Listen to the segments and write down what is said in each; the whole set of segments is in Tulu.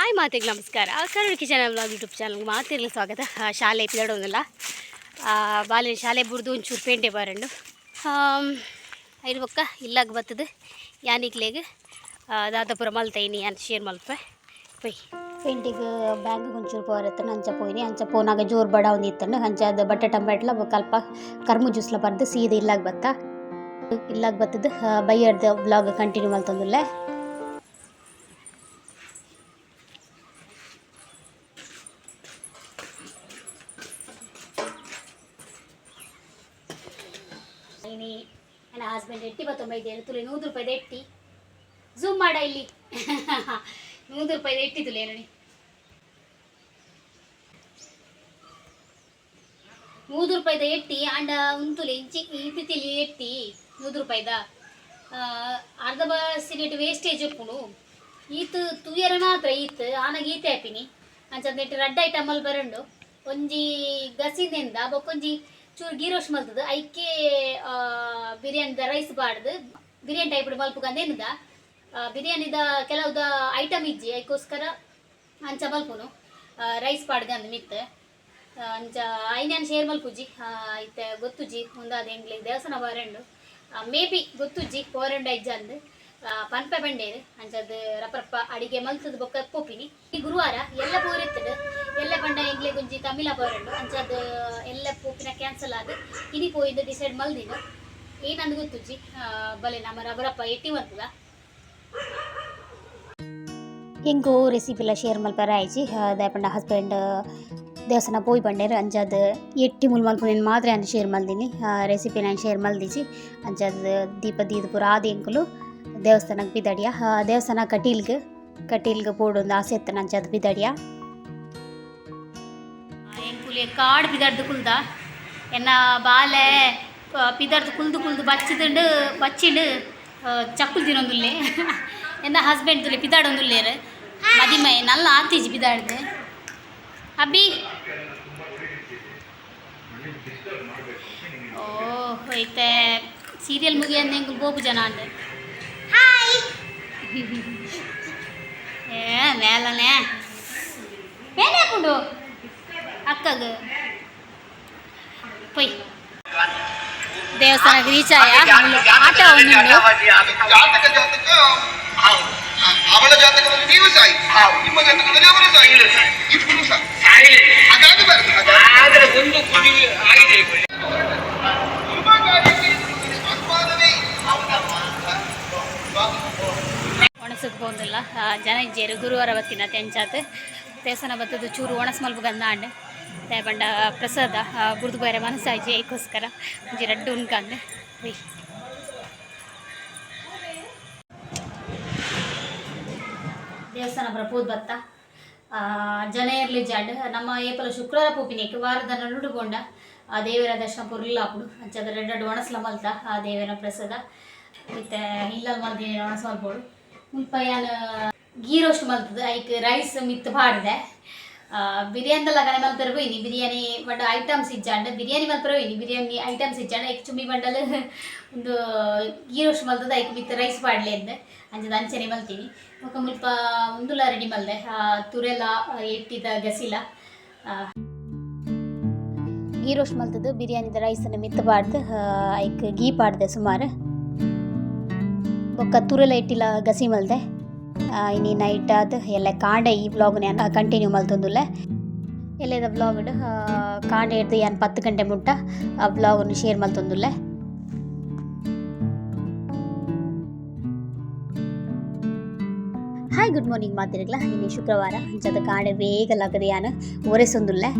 ಹಾಯ್ ಮಾತೆಗೆ ನಮಸ್ಕಾರ. ಕನ್ನಡ ಕಿಚನ್ ವ್ಲಾಗ್ ಯೂಟ್ಯೂಬ್ ಚಾನಲ್ಗೆ ಮಾತಿರ್ಲಿ ಸ್ವಾಗತ. ಶಾಲೆ ಪಿದಡೊಂದಿಲ್ಲ, ಬಾಲಿನ ಶಾಲೆ ಬುಡ್ದು ಒಂಚೂರು ಪೇಂಟೆ ಬಾರಂಡು ಐದು ಬೊಕ್ಕ ಇಲ್ಲಾಗ ಬತ್ತದು ಯಾನಿಕ್ಲೆಗ್ ದಾದಪುರ ಮಲ್ತೈನಿ ಯಾನ್ ಶೇರ್ ಮಲ್ಪೆ ಪೊಯ್. ಪೇಂಟಿಗೆ ಬ್ಯಾಂಕ್ ಒಂಚೂರು ಪೋರತ್ತನ ಅಂಚ ಪೋಯಿನಿ. ಅಂಚ ಪೋನಾಗ ಜೋರು ಬಡ ಒಂದು ಇತ್ತಂಡು. ಅಂಚ ಅದು ಬಟ್ಟೆ ಟಂಬೆಟ್ಲ ಬೊಕ್ಕ ಅಲ್ಪ ಕರ್ಮು ಜ್ಯೂಸ್ಲ ಪರ್ದು ಸೀದ ಇಲ್ಲಾಗ ಬತ್ತ. ಇಲ್ಲಾಗ ಬತ್ತದು ಬೈಯರ್ದ ವ್ಲಾಗ್ ಕಂಟಿನ್ಯೂ ಮಲ್ತೊಂದುಲ್ಲೆ. ಇನಿ ನನ್ನ ಹಸ್ಬೆಂಡ್ ಎಟ್ಟಿ ಬತ್ತೊಂಬೈದೇರು ತುಲೆ 100 ರೂಪಾಯಿದ ಎಟ್ಟಿ. ಝೂಮ್ ಮಾಡ ಇಲ್ಲಿ. 100 ರೂಪಾಯಿದ ಎಟ್ಟಿ ತುಲೆ ನೋಡಿ. 100 ರೂಪಾಯಿದ ಎಟ್ಟಿ ಆಂಡ ಉಂತುಲೆ ಇಂಚಿ ಈತಿಲಿ ಎಟ್ಟಿ 100 ರೂಪಾಯಿದ ಅರ್ಧ ಬಸ್ಸಿನೆಟ್ ವೇಸ್ಟೇಜ್ ಉಪ್ಪುಂಡು. ಈತ್ ತೂಯರ ಮಾತ್ರ ಈತ್ ಆನಗ ಈತೆ ಆಪಿನಿ. ಅಂಚ ನೆಟ್ ರಡ್ಡ್ ಐಟಮ್ ಅಲ್ಲಿ ಬರಂಡು. ಒಂಜಿ ಗಸಿಂದೆಂದ ಬೊಕ್ಕೊಂಜಿ ಚೂರು ಗೀ ರೋಸ್ಟ್ ಮಲ್ತದು. ಐಕೆ ಬಿರಿಯಾನಿದ ರೈಸ್ ಪಾಡ್ದು ಬಿರಿಯಾನಿ ಟೈಪ್ ಮಲ್ಪುಗಂದೇನದ. ಬಿರಿಯಾನಿದ ಕೆಲವುದ ಐಟಮ್ ಇಜ್ಜಿ, ಐಕೋಸ್ಕರ ಅಂಚ ಮಲ್ಪುನು ರೈಸ್ ಪಾಡ್ದು ಮಿತ್. ಅಂಚ ಐನ್ ಶೇರ್ ಮಲ್ಪುಜಿ. ಇತ್ತೆ ಗೊತ್ತುಜಿ ಉಂದಾದ ಎಂಗ್ಲಿ ದೇವಸ್ಥಾನ ಬಾರಂಡು. ಮೇ ಬಿ ಗೊತ್ತುಜ್ಜಿ ಪೋರಂಡ ಇಜ್ಜಂದು ಪನ್ಪೆ ಬಂಡೇರು. ಅಂಚದ್ ರಪ್ಪ ರಪ್ಪ ಅಡಿಗೆ ಮಲ್ತದ ಬೊಕ್ಕ ಪೋಪಿನಿ. ಈ ಗುರುವಾರ ಎಲ್ಲ ಪೋರಿತ್ತದು ಎಲ್ಲ ಪಂಡ ಎಂಗ್ಲೆ ಗುಂಜಿ ತಮಿಳ ಪೋರಂಡು. ಅಂಚದ್ ಎಲ್ಲ ಪೋಪಿನ ಕ್ಯಾನ್ಸಲ್ ಆದ್ ಇನಿ ಪೋಯಿಂದು ಡಿಸೈಡ್ ಮಲ್ದಿನ. ಏನಂದು ಗೊತ್ತುಜ್ಜಿ. ಬಲೆ ನಮ್ಮ ರಬರಪ್ಪ ಎಟ್ಟಿ ಮಲ್ತದ. ಎಂಕು ರೆಸಿಪಿಲ ಶೇರ್ ಮಲ್ಪೆರೆ ಆಯ್ಜಿ. ದಾಯೆ ಪಂಡ ಹಸ್ಬೆಂಡ್ ದೇವಸ್ಥಾನ ಪೋಯಿ ಬಂಡೇರು. ಅಂಚಾದ್ ಎಟ್ಟಿ ಮುಲ್ ಮಲ್ಪುನೆನ್ ಮಾತ್ರ ಯಾನ್ ಶೇರ್ ಮಲ್ದಿನಿ, ರೆಸಿಪಿ ನಾನು ಶೇರ್ ಮಲ್ದಿಜಿ. ಅಂಚಾದ್ ದೀಪ ದೀದ್ ಪೂರ ಆದ್ ಎಂಕುಲು ದೇವಸ್ಥಾನಕ್ಕೆ ಪಿದಡಿಯ. ದೇವಸ್ಥಾನ ಕಟೀಲ್ಗ್ ಕಟೀಲ್ಗ್ ಪೋಡೊಂದು ಆಸೆ ಇತ್ತನ. ಅಂಚಾದ್ ಪಿದಡಿಯ. ಎಂಕುಲೆ ಕಾಡ್ ಪಿದಡ್ದು ಕುಲ್ದ. ಎನ್ನ ಬಾಲೆ ಪಿದಡ್ದು ಕುಲ್ದು ಕುಲ್ದು ಬಚ್ಚಿದುಂಡು ಬಚ್ಚಿಂಡು ಚಕ್ಕುಲು ತಿನ್ನೊಂದುಲ್ಲೆ. ಎನ್ನ ಹಸ್ಬೆಂಡ್ ತುಲೆ ಪಿದಾಡೊಂದುಲ್ಲೇರು. ಮದಿಮೈ ನಲ್ಲ ಆತಿಜಿ ಪಿದಾಡ್ದು. ಅಬ್ಬಿ ಓ ಇತ್ತೆ ಸೀರಿಯಲ್ ಮುಗಿಯಂದು ಎಂಕುಲು ಬೋಪು ಜನ ಅಂದ್. ಹಾಯ್ ಏ ಮೇಲನೆ ಮೇಲೆ ಹಾಕೊಂಡು ಅಕ್ಕಗ ಪೊಯ್. ದೇವಸ್ಥಾನಕ್ಕೆ ರೀಚ್ ಆಯ. ಆಟ ಉಂಡು. ಜಾತಕ ಜಾತಕ ಅವಳ ಜಾತಕದಲ್ಲಿ ನೀವು ಸಾಯಿ, ನಿಮ್ಮ ಜಾತಕದಲ್ಲಿ ಅವರು ಸಾಯಿ, ಇಬ್ಬರು ಸಾಯಿ ಹಾಗಾಗಬಾರದು. ಆದರೆ ಒಂದು ಕುದಿ ಆಗಿದೆ. ಶುಭ ಕಾರ್ಯಕ್ಕೆ ಆಹ್ವಾನವೇ. ಒಣಸಕ್ಕೆ ಪೋಂದಿಲ್ಲ ಜನ ಇಜ್ಜೇರು. ಗುರುವಾರ ಬತ್ತಿನ ತೆಂಚಾತ್ ದೇವಸ್ಥಾನ ಬತ್ತದು ಚೂರು ಒಣಸ್ ಮಲ್ಪ ಗಂದಾಂಡ್. ದಾಯೆ ಪಂಡ ಪ್ರಸಾದ ಬುಡ್ದು ಬೈರೆ ಮನಸ್ಸಾಯ್ಜಿ. ಐಕೋಸ್ಕರ ಒಂಜಿ ರಡ್ಡು ಉನ್ಕಂದ್ ಒಯ್. ದೇವಸ್ಥಾನ ಪೂರ ಪೋದು ಬತ್ತ. ಜನ ಇರ್ಲಿ ಜಾಡ್. ನಮ್ಮ ಏಪಲ ಶುಕ್ರವಾರ ಪೋಪಿನೇಕ್ ವಾರದ ನಡುಡು ಪೋಂಡ ಆ ದೇವರ ದರ್ಶನ ಪೊರ್ಲು ಆಪುಂಡು. ಅಂಚಾದ ರಡ್ಡ್ ರಡ್ಡ್ ಒಣಸ್ಲ ಮಲ್ತ ಆ ದೇವರ ಪ್ರಸಾದ. ಇತ್ತೆ ಇಲ್ಲಲ್ ಮಲ್ದಿನಿ ಒಣಸ್ ಮಲ್ಪೊಡು. ಮುಲ್ಪ ಯಾನ್ ಗೀ ರೋಸ್ಟ್ ಮಲ್ತದು ಐಕ್ ರೈಸ್ ಮಿತ್ತ್ ಪಾಡ್ದೆ. ಬಿರಿಯಾನಿದ ಲಗನೆ ಮಲ್ಪೆರೆ ಪೋಯಿನಿ. ಬಿರಿಯಾನಿ ಬಟ್ ಐಟಮ್ಸ್ ಇಜ್ಜಾಂಡ್. ಬಿರಿಯಾನಿ ಮಲ್ಪೆರೆ ಪೋಯಿನಿ, ಬಿರಿಯಾನಿ ಐಟಮ್ಸ್ ಇಜ್ಜಾಂಡ್. ಐಕ್ ಚುಮ್ಮಿ ಬಂಡಲ್ ಒಂದು ಗೀ ರೋಸ್ಟ್ ಮಲ್ತದ ಐಕ್ ಮಿತ್ತ್ ರೈಸ್ ಪಾಡ್ಲೆ ಅಂದ್. ಅಂಚದ ಅಂಚನೆ ಮಲ್ತೀನಿ. ಬೊಕ ಮುಲ್ಪ ಉಂದುಲ ರೆಡಿ ಮಲ್ದೆ, ತುರೆಲ ಎಟ್ಟಿದ ಗಸಿಲ. ಗೀ ರೋಸ್ಟ್ ಮಲ್ತದು ಬಿರಿಯಾನಿದ ರೈಸನ್ನು ಮಿತ್ತ್ ಪಾಡ್ದು ಐಕ್ ಗೀ ಪಾಡ್ದೆ ಸುಮಾರು. ಬೊಕ್ಕ ತುರೆಲ ಇಟ್ಟಿಲ ಗಸಿ ಮಲ್ದೆ. ಇನಿ ನೈಟ್ ಆದ್ ಎಲ್ಲ ಕಾಂಡೆ ಈ ವ್ಲಾಗ್ ಯಾನ್ ಕಂಟಿನ್ಯೂ ಮಲ್ತೊಂದುಲ್ಲೆ. ಎಲ್ಲೆದ ವ್ಲಾಗ್ ಕಾಂಡೆ ಹಿಡ್ದು ಯಾನ್ 10 ಗಂಟೆ ಮುಟ್ಟ ಆ ವ್ಲಾಗನ್ನು ಶೇರ್ ಮಲ್ತೊಂದುಲ್ಲೆ. ಹಾಯ್, ಗುಡ್ ಮಾರ್ನಿಂಗ್ ಮಾತಿರ್ಗ್ಲ. ಇನಿ ಶುಕ್ರವಾರ. ಅಂಚದ ಕಾಂಡೆ ಬೇಗ ಲಕ್ಕದ ಯಾನ್ ಒರೆಸೊಂದುಲ್ಲೆ.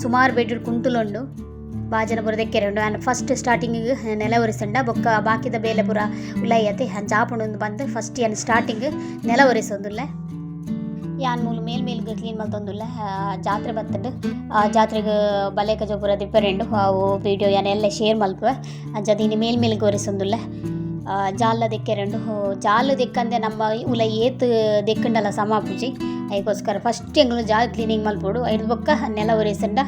ಸುಮಾರು ಬೆಡ್ ಕುಂಟುಲುಂಡು, ಬಾಜನ ಪೂರ ದೆಕ್ಕೆರೆ ಉಂಡು. ಆ್ಯಂಡ್ ಫಸ್ಟ್ ಸ್ಟಾರ್ಟಿಂಗ್ ನೆಲ ಒರೆಸಂಡ ಬೊಕ್ಕ ಬಾಕಿದ ಬೇಲೆ ಪೂರ ಉಲೈಯತೆ ಅಂಚ ಆಪುಂಡು ಬಂದು ಫಸ್ಟ್ ಯಾನ್ ಸ್ಟಾರ್ಟಿಂಗ್ ನೆಲ ಒರೆಸೊಂದುಲ್ಲೆ. ಯಾನ್ ಮೂಲು ಮೇಲ್ ಮೇಲ್ಗ್ ಕ್ಲೀನ್ ಮಲ್ತೊಂದುಲ್ಲೆ. ಜಾತ್ರೆ ಬತ್ತುಂಡು. ಆ ಜಾತ್ರೆಗ್ ಬಲೇಕ ಪೂರ ದಿಪ್ಪರೆಂಡು. ಅವು ವೀಡಿಯೋ ಯಾನ್ ಎಲ್ಲ ಶೇರ್ ಮಲ್ಪುವೆ. ಅಂಚಾದ್ ಇನಿ ಮೇಲ್ ಮೇಲ್ಗ್ ಒರೆಸೊಂದುಲ್ಲೆ. ಜಾಲ ದೆಕ್ಕೆರೆ ಉಂಡು. ಜಾಲು ದೆಕ್ಕಂದೆ ನಮ್ಮ ಉಲ ಏತ್ ದೆಕ್ಕಂಡಲ ಸಮ ಆಪುಜಿ. ಐಕೋಸ್ಕರ ಫಸ್ಟ್ ಎಂಕುಲು ಜಾಲ್ ಕ್ಲೀನಿಂಗ್ ಮಲ್ಪೊಡು. ಐಡ್ದ್ ಬೊಕ್ಕ ನೆಲ ಒರೆಸಂಡ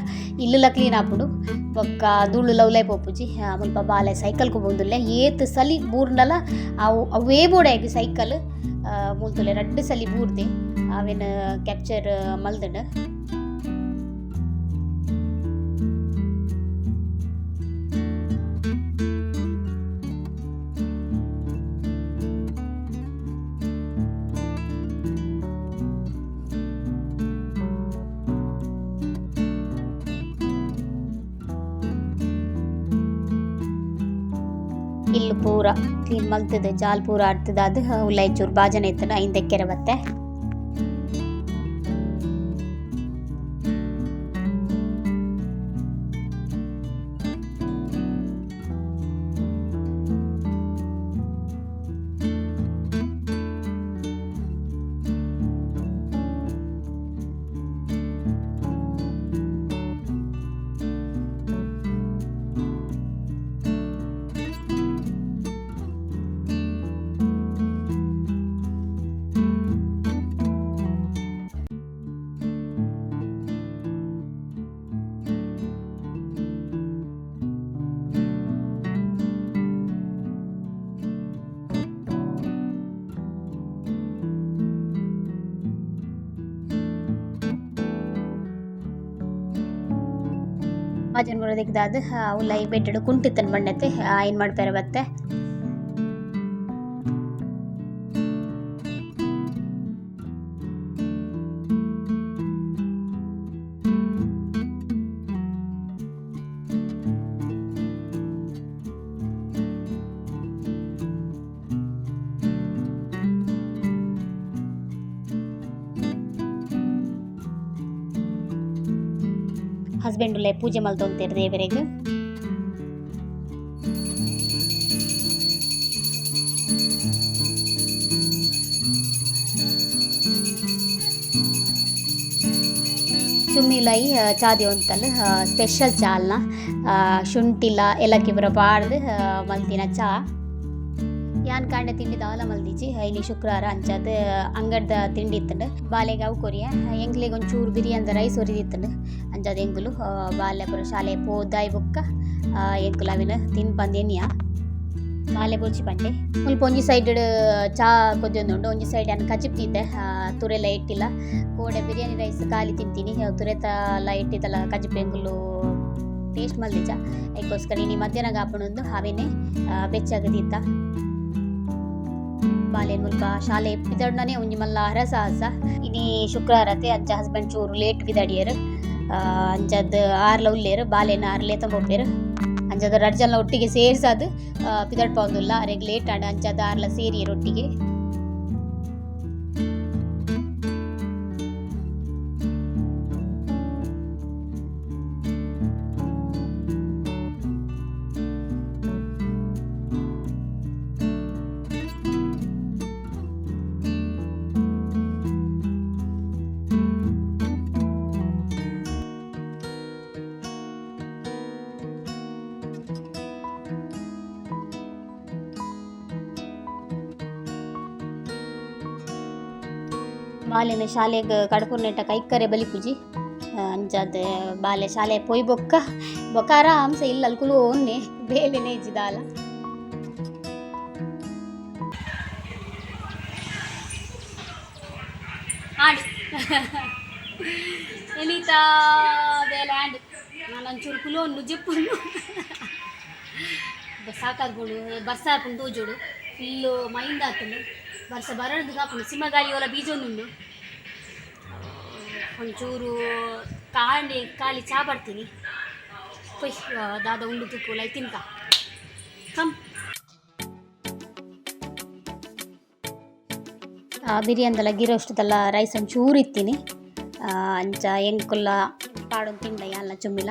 ಇಲ್ಲುಲ ಕ್ಲೀನ್ ಆಪುಂಡು. ಬೊಕ್ಕ ಧೂಳುಲ ಉಲಾಯಿ ಪೋಪುಜಿ. ಮುಲ್ಪ ಬಾಲೆ ಸೈಕಲ್ ಕುಬೊಂದುಲ್ಲೆ ಏತ್ ಸಲಿ ಬೂರ್ಂಡಲ ಅವು ಅವೇ ಬೋಡಾಯ್ಗ್ ಸೈಕಲ್. ಮೂಲ್ತುಲೆ ರಡ್ಡ್ ಸಲಿ ಬೂರ್ದೆ ಅವೆನ್ ಕ್ಯಾಪ್ಚರ್ ಮಲ್ದ್ಂಡ್. ಇಲ್ಲ್ ಪೂರ ಕ್ಲೀನ್ ಮಲ್ತುದು ಜಾಲ್ ಪೂರ ಅಡ್ತುದಾದ್ ಉಲಾಯಿ ಚೂರು ಬಾಜನ ಇತ್ತುಂಡು ಐನ್ ದೆಕ್ಕೆರೆ ಬತ್ತೆ. ಬಾಜನ ಪೂರ ದೆಕ್ಕ್ದಾದ್ ಉಲಾಯಿ ಬೆಡ್ಡ್ ಕುಂಟು ಬಣ್ಣತೆ ಐನ್ ಮಡ್ಪೆರೆ ಬತ್ತೆ. ಹಸ್ಬೆಂಡ್ ಉಲ್ಲೆ ಪೂಜೆ ಮಲ್ತೊಂತೆರ್ ದೇವೆರೆಗ್. ಚುಮ್ಮಿ ಉಲಾಯಿ ಚಾ ದೀವೊಂತಲ್ ಸ್ಪೆಷಲ್ ಚಾ ಅಲ್ನ ಶುಂಠಿಲ ಏಲಕ್ಕಿ ಪೂರ ಪಾಡ್ದ್ ಮಲ್ತಿನ ಚಾ. ಯಾನ್ ಕಾಂಡೆ ತಿಂಡಿ ದಾಲ ಮಲ್ದಿಜಿ ಇನಿ ಶುಕ್ರಾರ ಅಂಚಾದ್ ಅಂಗಡ್ದ ತಿಂಡಿ ಇತ್ತುಂಡು. ಬಾಲೆಗ್ ಅವು ಕೊರಿಯ ಎಂಕ್ಲೆಗ್ ಒಂಚೂರು ಬಿರಿಯಾನಿದ ರೈಸ್ ಒರಿದಿತ್ತುಂಡು ಅಂಚಾದ್ ಎಂಕುಲು ಬಾಲೆ ಪೂರ ಶಾಲೆ ಪೋದಾಯಿ ಬೊಕ್ಕ ಎಂಕುಲು ಅವೆನ್ ತಿನ್ಪಂದ್ ಎನ್ನಿಯ. ಬಾಲೆ ಬೊರ್ಚಿ ಪಂಡೆ. ಮುಲ್ಪ ಒಂಜಿ ಸೈಡ್ ಚಾ ಕೊದ್ಯೊಂದುಂಡು, ಒಂಜಿ ಸೈಡ್ ಯಾನ್ ಕಜಿಪ್ ದೀತೆ ತುರೆಲ ಎಟ್ಟಿಲ ಕೋಡೆ ಬಿರಿಯಾನಿ ರೈಸ್ ಖಾಲಿ ತಿಂತೀನಿ ತುರೆತಲ ಎಟ್ಟಿದಲ ಕಜಿಪ್ ಎಂಕುಲು ಟೇಸ್ಟ್ ಮಲ್ದಿಜ ಐಕೋಸ್ಕರ ಇನಿ ಮಧ್ಯಾಹ್ನ ಆಪುಂಡು ಅವೆನೆ ಬೆಚ್ಚಾಗ್ ದೀತ. ಬಾಲೆನ್ ಮುಲ್ಪ ಶಾಲೆ ಪಿದಡ್ನನೆ ಒಂಜಿ ಮಲ್ಲ ಹರಸಾಹಸ. ಇನಿ ಶುಕ್ರಾರತೆ ಅಂಚ ಹಸ್ಬೆಂಡ್ ಚೂರು ಲೇಟ್ ಪಿದಡಿಯೆರ್ ಅಂಚಾದ್ ಆರ್ಲ ಉಲ್ಲೆರ್ ಬಾಲೆನ್ ಆರ್ ಲೇತೊಂದು ಪೋಪೆರ್ ಅಂಚಾದ್ ರಡ್ಡ್ ಜನಲ ಒಟ್ಟಿಗೆ ಸೇರ್ಸಾದ್ ಪಿದಡ್ಪಾವೊಂದುಲ್ಲ ಅರೆಗ್ ಲೇಟ್ ಆಂಡ್ ಅಂಚಾದ್ ಆರ್ಲ ಸೇರಿಯೆರ್ ಒಟ್ಟಿಗೆ. ಬಾಲೆನ ಶಾಲೆಗ್ ಕಡಪುರ್ನೆಟ್ಟ ಕೈಕರೆ ಬಲಿಪುಜಿ ಅಂಚಾದ್ ಬಾಲೆ ಶಾಲೆ ಪೋಯಿ ಬೊಕ್ಕ ಬೊಕ್ಕ ಆರಾಮ್ಸೆ ಇಲ್ಲಲ್ ಕುಲೋನ್ನೆ ಬೇಲೆನೆ ಇಜ್ಜಿ ದಾಲ. ಆಂಡ್ ಎನೀತಾ ಬೇಲೆ ಆಂಡ್ ನಾನ್ ಒಂಚೂರು ಕುಲೋನ್ನು ಜೆಪ್ಪುನು ಸಾಕಾಗ್ಬೋಡು ಬರ್ಸ ಆಪುಂಡು ತೋಜೋಡು ಫುಲ್ಲು ಮೈಂದ ಆತುಂಡು ಬರ್ಸ ಬರಡ್ದು ಕಾಪುಂಡು ಸಿಂಹಗಾಳಿ ಓಲ ಬೀಜೊಂದುಂಡು ಒಂಚೂರು ಕಾಂಡೆ ಖಾಲಿ ಚಾ ಬರ್ತೀನಿ ಕೊಯ್ ದಾದ ಉಂಡು ತುಕ್ಕು ಲೈ ತಿನ್ಕ ಕಮ್. ಬಿರಿಯಾನಿದೆಲ್ಲ ಗಿರೋಷ್ಟದೆಲ್ಲ ರೈಸ್ ಒಂಚೂರು ಇತ್ತೀನಿ ಅಂಚ ಎಂಕುಲ್ಲ ಪಾಡೊಂದು ತಿಂಡ ಯಾನ್ಲ ಚುಮ್ಮಿಲ.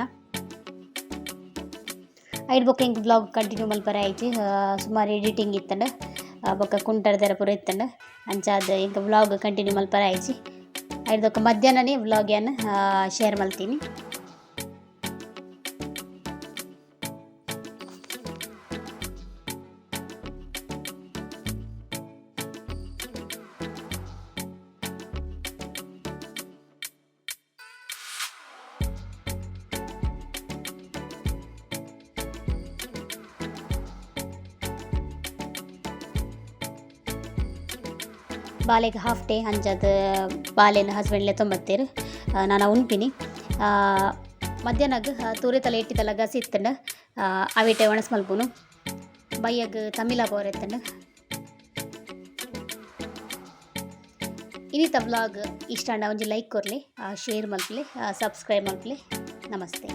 ಐಡ್ ಬೊಕ್ಕ ಎಂಕ್ ಬ್ಲಾಗ್ ಕಂಟಿನ್ಯೂ ಮಲ್ಪರೆ ಆಯ್ತು ಸುಮಾರು ಎಡಿಟಿಂಗ್ ಇತ್ತಂಡು ಬೊಕ್ಕ ಕುಂಟರ್ದೆರ ಪೂರ ಇತ್ತಂಡು ಅಂಚಾದ್ ಎಂಕ್ ವ್ಲಾಗ್ ಕಂಟಿನ್ಯೂ ಮಲ್ಪರೆ ಆಯ್ಜಿ. ಐಡ್ ಬೊಕ್ಕ ಮಧ್ಯಾಹ್ನನೇ ವ್ಲಾಗ್ ಯಾನ್ ಶೇರ್ ಮಲ್ತೀನಿ. ಬಾಲೆಗ್ ಹಾಫ್ ಡೇ ಅಂಚಾದ್ ಬಾಲೆನ್ ಹಸ್ಬೆಂಡ್ ಲೆತ್ತೊಂಬತ್ತೆರ್. ನನ ಉನ್ಪಿನಿ. ಮಧ್ಯಾಹ್ನಗ್ ತೂರೆತಲ ಎಟ್ಟಿದಲ ಗಸಿ ಇತ್ತಂಡ ಅವಿಟೆ ಒಣಸ್ ಮಲ್ಪುನು. ಬಯ್ಯಗ್ ತಮಿಳ ಪೋರೆತ್ತಂಡ್. ಇನಿತ ವ್ಲಾಗ್ ಇಷ್ಟ ಆಂಡ ಒಂಜಿ ಲೈಕ್ ಕೊರ್ಲೆ, ಶೇರ್ ಮಲ್ಪುಲೆ, ಸಬ್ಸ್ಕ್ರೈಬ್ ಮಲ್ಪುಲೆ. ನಮಸ್ತೆ.